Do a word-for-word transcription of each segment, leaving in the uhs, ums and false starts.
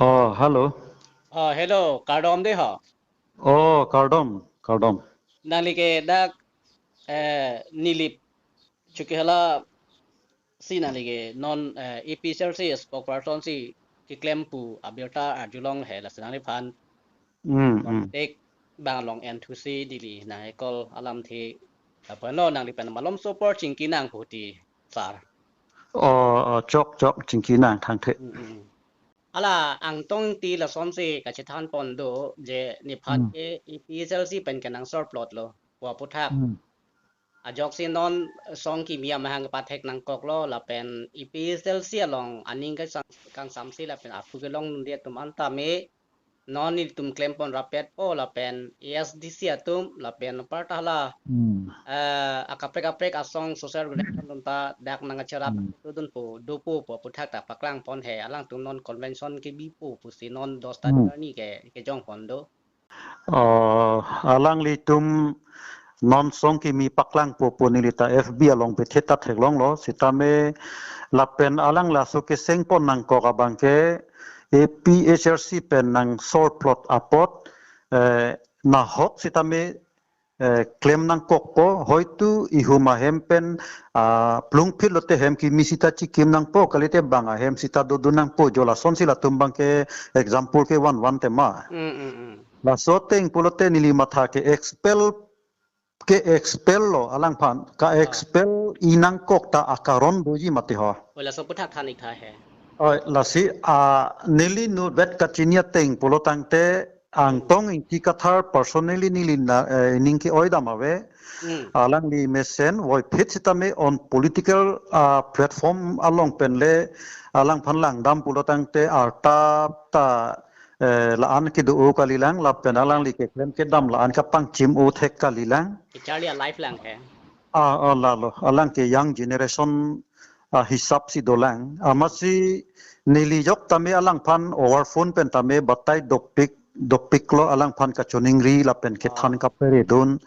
Oh, hello. Oh, hello, kardom de ho. Oh, kardom, kardom. Nangli ke dak, eh, Nilip, chuki hala si nangli ke non, eh, A P H L C spokesperson si keklem pu abirta arjulong he, lasi nangliphan Hmm, hmm. Contact bang along enthusi dili nang call alamthe. Apano nangli pen malomso apor chingki nang puti, sir. Oh, oh, chok, chok, chingki nang thangthe. Hmm, hmm. Hala Angtong Ingti lasonsi kachethan pon do je nephan Hmm. ke A P H L C pen ke nang sor plot lo, pu aputhak. Hmm. Ajoksi non song kimi amahang pathek nangkoklo, lapen A P H L C along aning kangsam, kangsamsi lapen aphu kelong nunde atum anta me non nelitum klem pon rapet po, lapen A S D C atum, lapen aparta hala, Hmm. eh, akaprek kaprek asong social organization atum ta dak nang acherap Hmm. tu dun po, do po, pu aputhak ta paklang pon he, alangtum non convention kebi po pusi non dos tarik Hmm. arni ke, kejong pon do. Oh, alanglitum non song kimi paklang po pu neli ta F B along pethe ta theklonglo, sitame lapen alang laso keseng pon nangkok abang ke A P H L C pen nang sor plot apot, eh, nahok sitame, eh, klem nangkok po, hoitu ihum ahem pen, ah, plungphit lote hem kimi sita chikim nangpo, kalite bang ahem sita dodun nangpo, jo lasonsi latum abang ke example kevan van tema. Hmm, hmm, hmm. Laso ateng pulote neli matha ke expel, ke expel lo alangphan, ka Ah. expel i nangkok ta akaron doji mati ho. Oh, laso aputhak than ik tha he. Oi, lasi, ah, neli nu vet kachini ateng pulo tangte Angtong Ingti Kathar personally neli na, eh, ning ke-oi dam ave. Hmm. Alangli mesen voiphit sitame on political, ah, platform along pen le alangphan langdam pulo tangte arta ta, eh, la-an kedo-o kalilang, lapen alangli keklem kedam la-an kapangchim-o thek kalilang. Kecharli alive lang he. Ah, oh, lalo. Alang ke young generation, ah, hisap si dolang. Amatsi neli jok tame alangphan over phone pen tame batai dopik, dopiklo alangphan kachoningri lapen kethan Ah. kaperedun.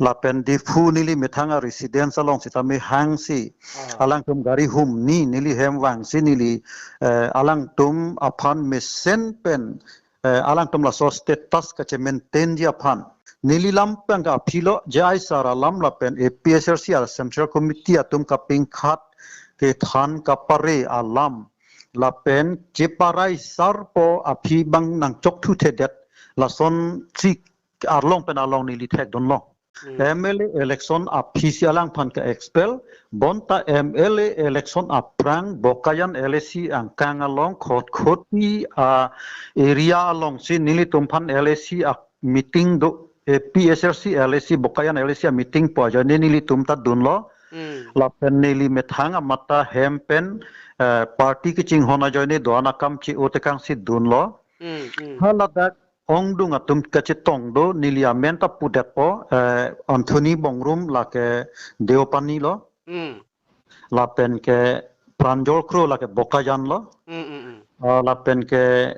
Lapen Diphu neli methang a-residence along sitame hangsi. Ah. Alangtum gari humni neli hem vangsi neli, eh, alangtum aphan mesen pen, eh, alangtum laso status kache-maintainji aphan. Neli lam pen ka aphi lo, J I sir alam lapen A P H L C a-Central Committee atum kapingkhat kethan kapare alam. Lapen cheparai sar po aphi bang nangchok thuthedet. Lasonsi arlong pen along neli thekdunlo. Hmm. M L A election aphi si alangphan ke expel, bonta M L A election aphrang Bokajan L A C angkang along Khatkhati a-area alongsi nelitum aphan L A C a-meeting do, A P H L C L A C, Bokajan L A C a-meeting pu ajoine nelitum ta dunlo. Hmm. Lapen neli methang amat ta hem pen, eh, party kachinghon ajoine do-an akam che-o tekangsi dunlo. Hmm, hmm. Haladak ongdung atum kachetong do, neli amen ta pudetpo, eh, Anthony Bongrung lake Deopani lo. Hmm. Lapen ke Pranjal Kro lake Bokajan lo. Hmm, hmm, hmm. Ah, lapen ke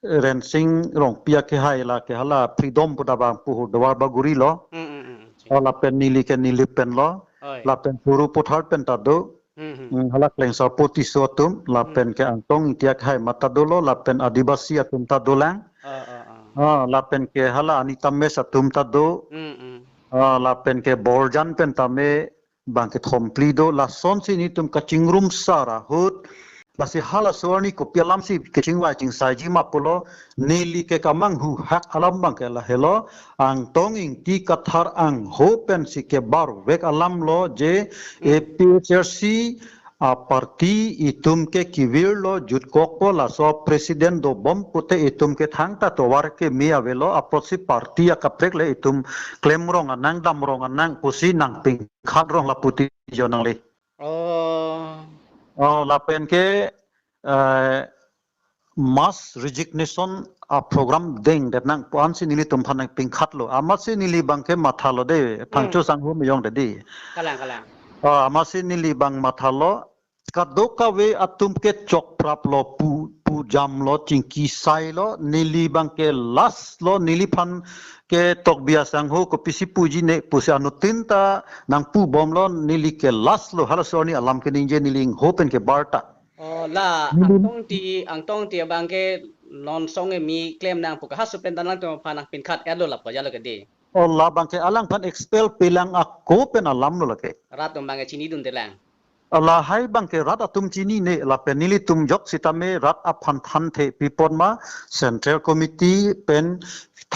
Rensing Rongpi akehai lake hala Freedom pu ta bang pu hu Duar Bagori lo. Hmm, hmm, hmm. Ah, lapen neli ke Nilip pen lo. Oi. Lapen Sarupathar pen ta do. Hmm, hmm. Hmm, hala Klengsarpo Tisso atum, lapen Hmm. ke Angtong Ingti akehai amat ta dolo, lapen Adivasi atum ta dolang. Ah, ah, ah. Ah, lapen ke hala Anita Mech atum ta do. Hmm, hmm. Ah, lapen ke Borjan pen tame bang kethom phli do, lasonsi nelitum kachingrum sar ahut. Lasi halaso arni kopi alamsi kachingvai chingsaiji ma pulo, neli ke kamanghu hak alam bang ke lahelo, Angtong Ingti Kathar angho pensi kebarvek alam lo je Hmm. A P H L C a-party itum ke kevirlo, jutkokpo, laso president dobom pute itum ke thangta tovar keme avelo, apotsi party akaprek le itum klemrong anang damrong anang pusi nangpingkhatrong lapu ti jo nangli. Oh. Oh, lapen ke, eh, mass resignation a-program dengdet nang pu ansi nelitum aphan nangpingkhatlo. Amatsi neli bang ke mathalo de, Hmm. Phangcho sangho meyong de di. Kalang, kalang. Ah, amatsi neli bang mathalo, kadokave atum ke chokpraplo, pu, pujamlo, chingkisailo, neli bang ke lastlo, neliphan ke Tokbi asangho kopisi puji ne pusi anuttin ta nangpubomlo, neli ke lastlo, halaso arni alam keningje neli ingho pen ke barta. Oh, la, Neli Angtong Ingti, Angtong Ingti abang ke non song kimi klem nang pu ke ha supen dan alangtum aphan nangpinkhat etlo lapu ajat lo ke dei. O labang ke alangphan expel pelang ako pen alam lo lake. Rat atum abang ke chinidunde lang. Lahai abang ke rat atum chinine lapen nelitum jok sitame rat aphan thanthe pipon ma Central Committee pen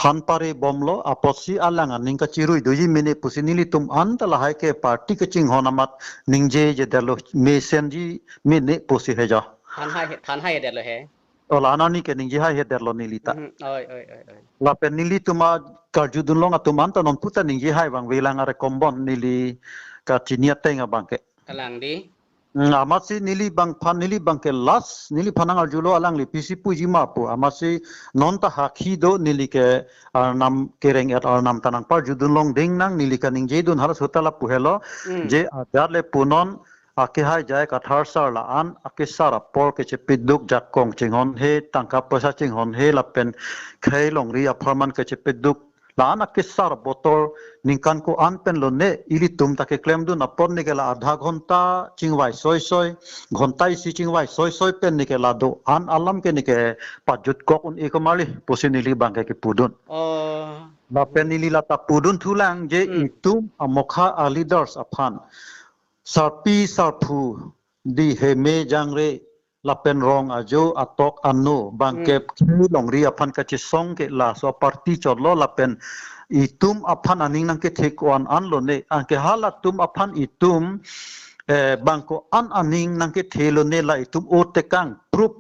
than pare bomlo apotsi alang aning kachirui doji mene pusi nelitum anta lahai ke party kachinghon amat ningjejedetlo mesenji mene pusi heja. Than hai, than hai detlo he. O la anani ke ningje haihedetlo neli ta. Mhm. Oi, oi, oi, oi. Lapen nelitum akarjudun long atum anta non puta ningje hai abang velang are kombon neli kachini ateng abang ke. Kalang dei. Hmm, amatsi neli abangphan neli abang ke last neliphan nangarjulo alangli pisi puji ma pu. Amatsi non ta hakhi do neli ke arnam kereng et arnam ta nangparjudun long ding nang neli kaningjedun halaso ta lapu helo. Hmm. Je ajat le punon akehai J I Kathar sir la-an akesar apor kechepeduk jakong chinghon he tangka poisa chinghon he lapen khei longri apharman kechepeduk la-an akesar botor ningkan ko-an pen lone ilitum ta keklemdun apor neke la adha ghonta chingvai soisoi ghonta isi chingvai soisoi pen neke la do-an alam ke neke pajut kok un-e komarli pusi neli abang ke kepudun. Oh. Lapen neli la ta pudun thulang je Hmm. itum amokha a leaders aphan sarpi sarpo dei heme jangre lapen rong ajo atok ano abang ke Hmm. khei longri aphan kachesong ke laso party chotlo lapen itum aphan aning nangkethe ko-an an lone anke halatum aphan itum eh, bang ko-an aning nangkethe lone la itum o tekang proof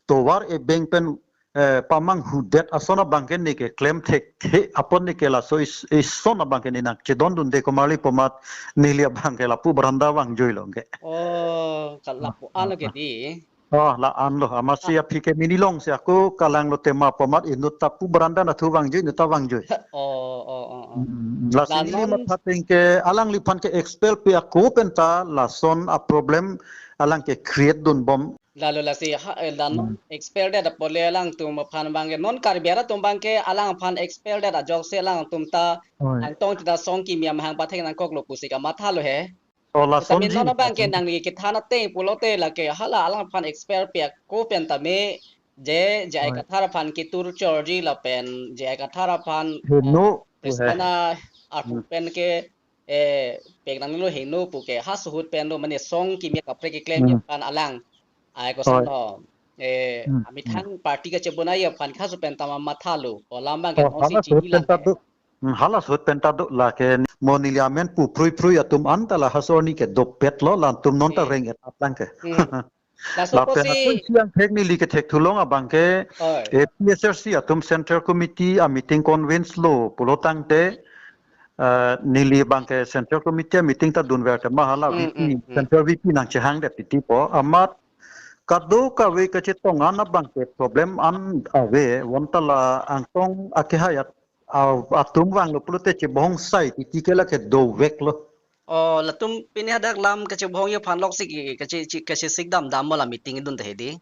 tovar ebeng pen eh, pamanghudet ason abang ke neke klem thekthe apot neke laso is, ison abang ke ne nangchedondunde komarli pu amat neli abang ke lapu beranda vangjuilo ke. Oh, ka lapu an lo ke dei. Oh, la-an lo. Amatsi Ah. aphi ke mini longsi ako kalang lo tema pu amat inut ta pu beranda nathu vangjui inut ta vangjui. Oh, oh, oh, oh. Hmm, lasi La neli non matha ateng ke alangliphan ke expel pe ako pen ta lason a problem alang ke create dunbom. Lalo lasi ha, eh, la non Hmm. expel det apot le alangtum aphan abang ke non Karbi arat atum abang ke alangphan expel det ajoksi alangtum ta Oi. Angtong ta song kimi amahang pathek nangkoklo pusi kamathalo he. O lason Tame ji non abang ke lason. Nangli kethan ateng pulote lake hala alangphan expel pe ako pen tame je J I Oi. Kathar aphan ketur chorji lapen J I Kathar aphan He ah, no pu he. Prestona arpu Hmm. pen ke eh, pek nanglo heno pu ke ha suhut pen lo mane song kimi kaprek keklem Hmm. aphan alang. Ai ko Oi. Song no. Eh, Hmm, amethang hmm. Party kachebonai aphan ha suhut pen tama mathalo. Ko alam abang ke Oh, non si hala suhut chini pen lang ta ke. Do. Hmm, hala suhut pen ta do lake mo neli amen pu phrui phrui atum anta la hasor ni ke dopet lo latum non ta Hmm. Reng et aplang ke. Hmm. Laso Lapen apotsi ako isi angthek neli kethek thulong abang ke Oi. A P H L C atum Central Committee a meeting convince lo pulo tangte eh, neli abang ke Central Committee a meeting ta dunver tema hala Hmm, V P, hmm, hmm. Central V P nangchehang det titi po. Amat kadokave kachetong an abang ke problem an ave, bonta la angtong akehai at-, a-, atum vanglo pulote chebohong sai titi ke lake doveklo. Oh, latum pini hadak lam kachebohongji aphan loksi ke, kache, chi, kachesik damdam mo la meeting idun ta he dei.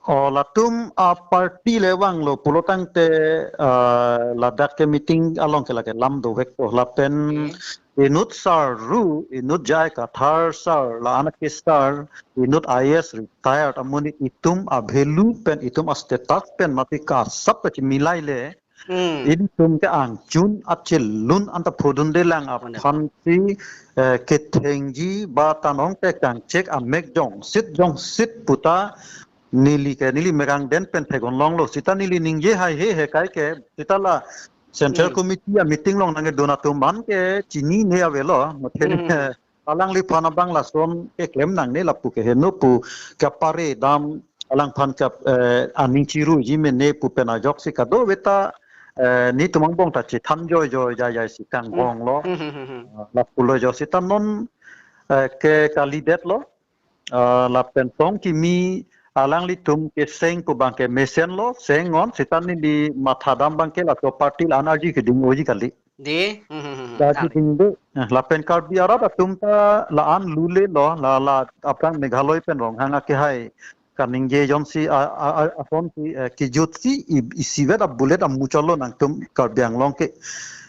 Oh, latum a party le vanglo pulo tangte, ah, ladak ke meeting along ke lake lam dovek po lapen Hmm. inut sar ru, inut J I Kathar sar, la-an akesar, inut I A S retired amonit itum a value pen itum a status pen mati kasap kachimilai le, Hmm. ilitum ke angchun achelun anta phodunde lang Mane. Aphansi, eh, kethengji ba tanong te kangchek amek jongsit jongsit puta neli ke neli merang den pen thegon longlo. Sita neli ningje haihe hekai ke sita la Central Hmm. Committee a meeting along nangkedun atum an ke chinine avelo. Mate Hmm. Alangliphan abang lason keklem nangne lapu ke heno pu kapare dam alangphan kap, eh, aning chiruji mene pu pen ajoksi kadokave ta, eh, netum angbong ta chethan joijoi jaijai si kangbong lo. Hmm, hmm, hmm, hmm. Ah, lapulo jo sita non, eh, ke kalidetlo. Ah, lapen song kimi alanglitum keseng pu abang ke mesenlo, seng non sita neli mathadam abang ke laso party la-an arji keding oji kali. Dei, hmm, hmm, hmm, hmm. Jadi Nang. Ding do, eh, lapen Karbi arat atum ta la-an lule lo, la, la aphrang Meghalaya pen Ronghang akehai kaningje jongsi, a, a, a, asonsi, eh, kejutsi i, isivet a bullet amuchotlo nangtum Karbi Anglong ke.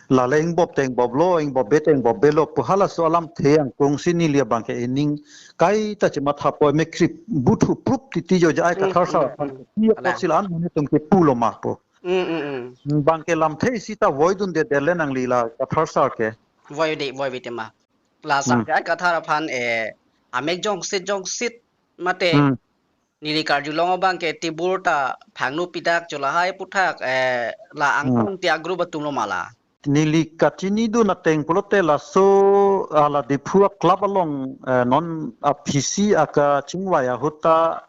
lale ingbop te ingboplo, ingbopbe te ingbopbelo pu halaso alamthe angkung si neli abangke ining kaita chemathapo, mekrip buthu prup titi jo J I Kathar sir aphan ke pi apot si la-an monit atum kepulo ma pu. Mm, mm, mm. Bangke lamthe isi ta voidunde detdet le nangli la Kathar sir ke. Voidet, voidet ma. La sir ke Kathar aphan, eh, amek jongsit jongsit mate. Hmm. Neli karjulong abangke tibur ta phangno pidak cho lahai aputhak, eh, la angkung ti a-group atumlo ma la. Neli kachinidun ateng pulote laso, ah, la Diphu a-club along, eh, non aphisi akachingvai ahut ta,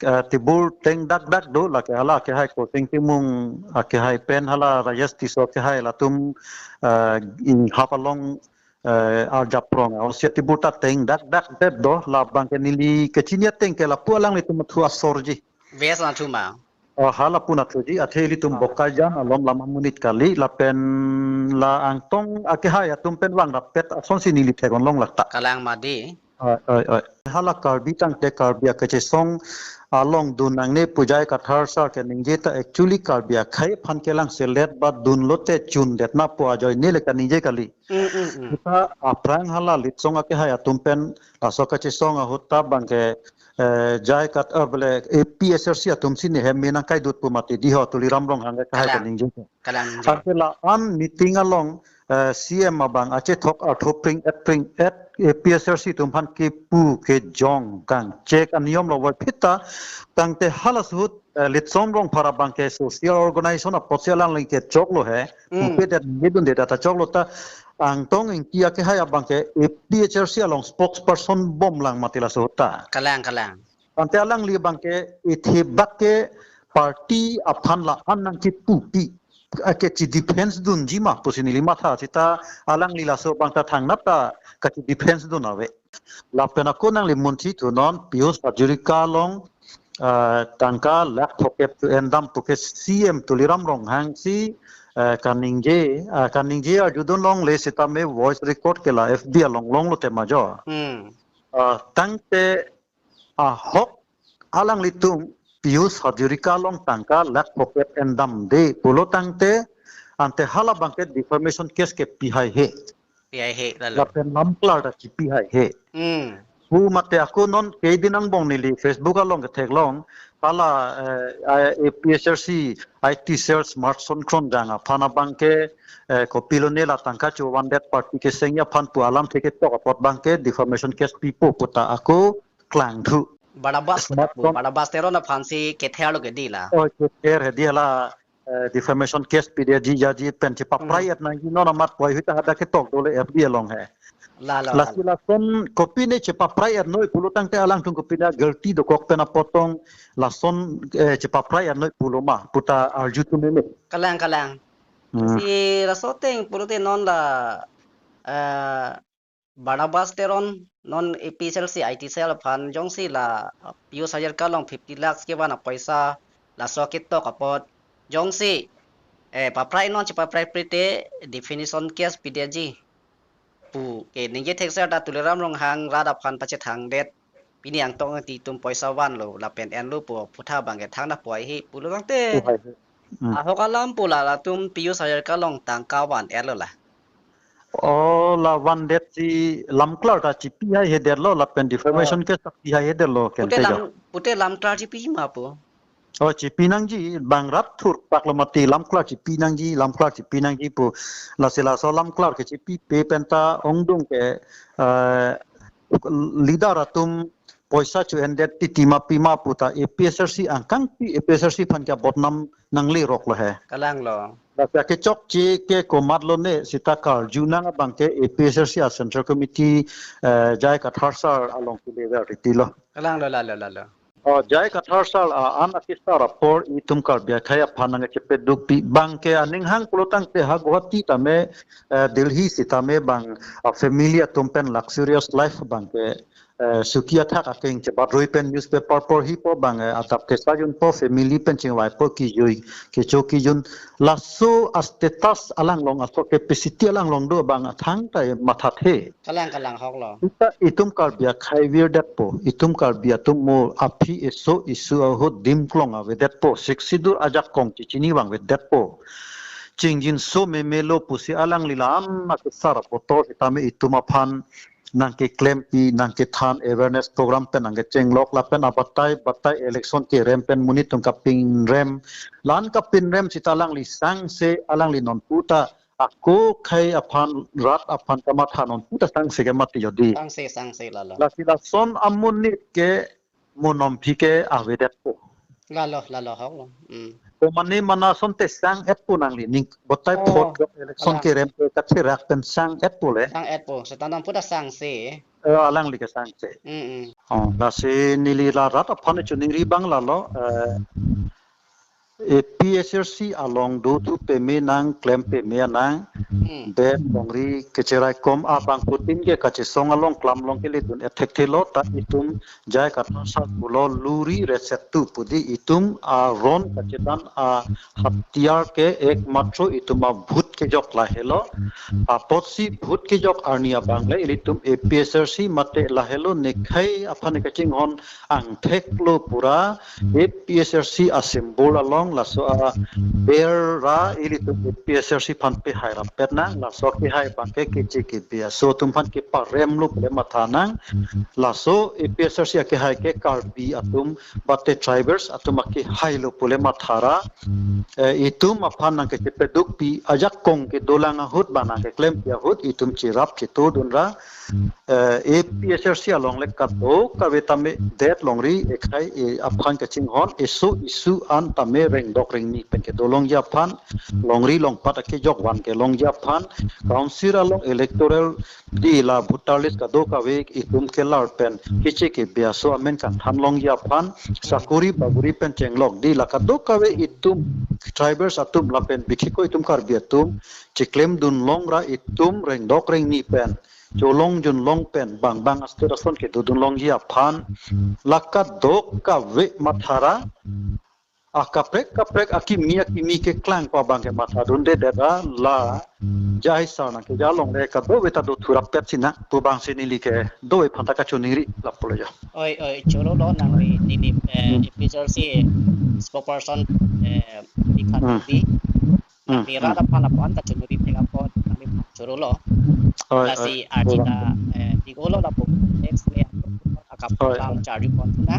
eh, tibur teng dakdak do, lake hala akehai Kosing Timung akehai pen hala Rajesh Tisso akehai latum, eh, inghap along, eh, arjaprong, o sia tibur ta teng dakdak det do, labangke neli kachini ateng ke lapu alanglitum athu asorji. Ves anatthu ma. Oh, halapu anatthuji, athe ilitum Bokajan along lam amonit kali, lapen la Angtong akehai atum pen vangrap pet asonsi neli theklong longlo ta. Kalang ma di. Oi, oi, oi. Hala Karbi tangte Karbi akachesong along dun nangne pu J I Kathar sir keningje ta actually Karbi akhei aphan kelangselet ba dunlote chundet na pu ajoine le kaningje kali. Mm, mm, mm. Kita aphrang hala Litsong akehai atum pen laso kachesong ahut ta bangke, eh, J I Kathar, eh, bole A P H L C atum si ne hem me nangkaidut pu mati di ho Tuliram Ronghang akehai Kalang. Kaningje. Kalang jo. Ante la-an meeting along, eh, C M abang achethok artho pring et pring et A P H L C atum aphan kepu kejong kangchek aniyom lo voiphit ta tangte halaso ahut, eh, Litsong Rongphar abangke social organization apotsi alangli kechoklo he. Hmm. Pupe det ningjedunde ta choklo ta Angtong Ingti akehai abangke A P H L C along spokesperson bomlang mati laso ahut ta. Kalang, kalang. Ante alangli abangke ithebak ke party aphan la-an nangkepupi, ake chidefense dunji ma pusi neli matha sita alangli laso abang ta thangnat ta kachidefense dun ave. Lapen ako nangli munthi thunon Pijush Hazarika along, ah, tangka lakh phokep pu endam pu ke C M Tuliram Ronghang si, eh, kaningje, ah, kaningje arjudun longle sitame voice record ke la F B along longlo tema jo. Hmm. Ah, tangte ahok alanglitum Pijush Hazarika along tangka lakh phokep endamde pulo tangte ante hala abangke defamation case kepi haihe. Pi haihe lalo. Lapen lamklar ta chipi haihe. Hmm. Pu mate ako non kedin angbong neli Facebook along ketheklong hala, eh, A P H L C I T cell Marson Kronjang aphan abangke, eh, kopilone la tangka chovan det party kesengji aphan pu alamthe ketok apot abangke defamation case pipo pu ta ako klangthu. Barnabas Smart pu, phone. Barnabas Teron aphansi ketherlo ke di la. Oh, kether he di la, eh, defamation case pidetji jaji pen chepaprai Hmm. et nangji non amat poi hita hadak ketok dole F B along he. Lalo, lasi lalo. Lason kopine chepaprai et noi pulo tangte alangtum kopine guilty dokok pen apot tong lason, eh, chepaprai et noi pulo ma pu ta arjutu meme. Kalang, kalang. Hmm. Si laso ateng pulote non la, eh, Barnabas Teron non A P H L C I T cell aphan jongsi la Pijush Hazarika along fifty lakhs kevan apoisa laso ketok apot jongsi, eh, paprai non chepaprai prite defamation case pidetji pu ke ningje thekser ta Tuliram Ronghang rat aphan pachethangdet pini Angtong Ingti atum poisa vanlo lapen enlo pu aputhak abangke thangna poi he pulo tangte. Pu hai he. Hmm. Ahok alam pu la latum Pijush Hazarika along tangka van-etlo la. Oh, la vandet si lamklar ta chipi haihedetlo lapen defamation Oh. case ta pi haihedetlo Pute kente jo. lam, pute lamklar chipi ma pu. Oh, chipi nangji, bang rat thurpaklo mati lamklar chipi nangji, lamklar chipi nangji pu. Lasi laso lamklar ke chipipe pen ta ongdung ke, eh, leader atum poisa cho-endet titi ma pi ma pu ta A P H L C angkangpi A P H L C aphan ke bodnam nangleroklo he. Kalanglo. Lasi kechokche ke komatlone sita karju nang abangke A P H L C a Central Committee, eh, J I Kathar sir along ke level ritilo. Kalanglo, lalo, lalo. Oh, J I Kathar sir, ah, an akesar apor itum Karbi akhei aphan nangkepedukpi abangke aning hang pulo tangte ha Guwahati tame, eh, Delhi sitame bang, ah, family atum pen luxurious life abangke, eh, suki athak akeng chebatrui pen newspaper porhipo abang, eh, adap kesa junpo family pen chingvaipo kijui kecho kijun laso a-status alanglong aso capacity alanglong do abang athang ta mathathe. Kalang, kalang, hoklo. Sita itum Karbi akhei virdetpo, itum Karbi atum mo aphi eso isu ahut dimklong avedetpo, Sixth Schedule ajakong chechini vangvedetpo. chingjinso memelo pusi alangli lam akesar apoto sitame itum aphan nangkeklempi, nangkethan awareness program pen nangkechenglok lapen abatai batai election kerem pen monit atum kapinrem, la-an kapinrem sita alangli sangse, alangli nonputa ako khei aphan, rat aphan kamatha nonputa sangse kemati jodi. Sangse, sangse, lalo. Lasi lason amonit ke mo nonphi ke avedetpo. Lalo, lalo, hok lo. Hmm. Ko mane mana asonte sang-etpo nangli, ning batai Oh, vote election alang. Kerem ke katherak pen sang-etpo le. Sang-etpo, seta nonputa sangse. Eh, alangli ke sangse. Hmm, hmm. Oh, lasi neli la rat aphan choningri abang lalo, eh, A P H L C along dothu peme nang, klem peme nang, Hmm. det longri kecheraikom abangphutin ke kachesong along klam along keledun ethekthelo ta itum J I Kathar sir pulo luri reset tu pu di, itum aron kachedan ahatiyar ke ekmatro itum avote kejok lahelo. Apotsi vote kejok arni abang le ilitum A P H L C mate lahelo, nekhei aphan kachinghon angthek lo pura A P H L C asymbol along laso aber ra ilitum A P H L C aphan pehai rapet nang, laso kehai abang ke keche kebe aso atum aphan keparem lo pule matha nang, laso A P H L C akehai ke Karbi atum, bate tribals atum akehai lo pule matha ra, eh, itum aphan nangkechepedukpi ajakong kedolang ahut ba nangkeklempi ahut itum cherap chetodun ra, eh, A P H L C along le kadokave tame det longri ekhai e aphan kachinghon eso isu an tame rengdok rengni pen kedo longji aphan, longri longpat akejok van kelongji aphan, council along electoral di la voter list kadokave itum kelar pen keche kebe aso amen kangthan longji aphan, sakori bagori pen chenglok di la kadokave itum tribals atum lapen bikhiko itum Karbi atum cheklemdun long ra itum rengdok rengni pen cholongjun long pen bang bang a-state ason kedodun longji aphan, la kadokave matha ra akaprek kaprek akimi akimi keklang pa abang ke mathadunde det ra la J I sir nangkeja longle kadokave ta do thurapet sinang pu abangsi neli ke dove aphan ta kachoningri lapulo jo. Oi, oi, choro lo nangli neli, eh, Hmm. A P H L C spokesperson, eh, Bikhan Hmm. Bey. Hmm. Nangli rat aphan lapu-an kachoningri thek apot nangli choro lo. Oi, Lasi oi, arjita, eh, di-o lo lapu next le akap Oi, bang oi. Charju pon tu na.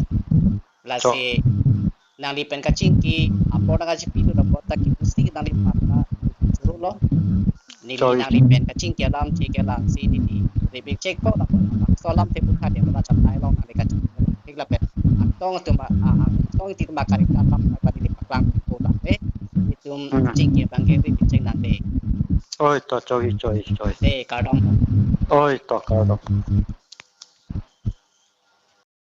Lasi Chok. Nangli pen kachingki apor nangkachipi tu apot ta kipusi nangli aphan ta choro lo. Neli Choi. Nangli pen kachingki alam, chingki alam si neli rebek chek po lapu. So alam te putha de la chatai long nangli kachingki. Thik lapen. Angtong atum a, a, angtong ti atum a karik alam ta neli paklang po lapen. Itum Hmm. Chingki abang ke rebek chek nang de. Oi to choi, choi, choi. De kardom. Oi to kardom.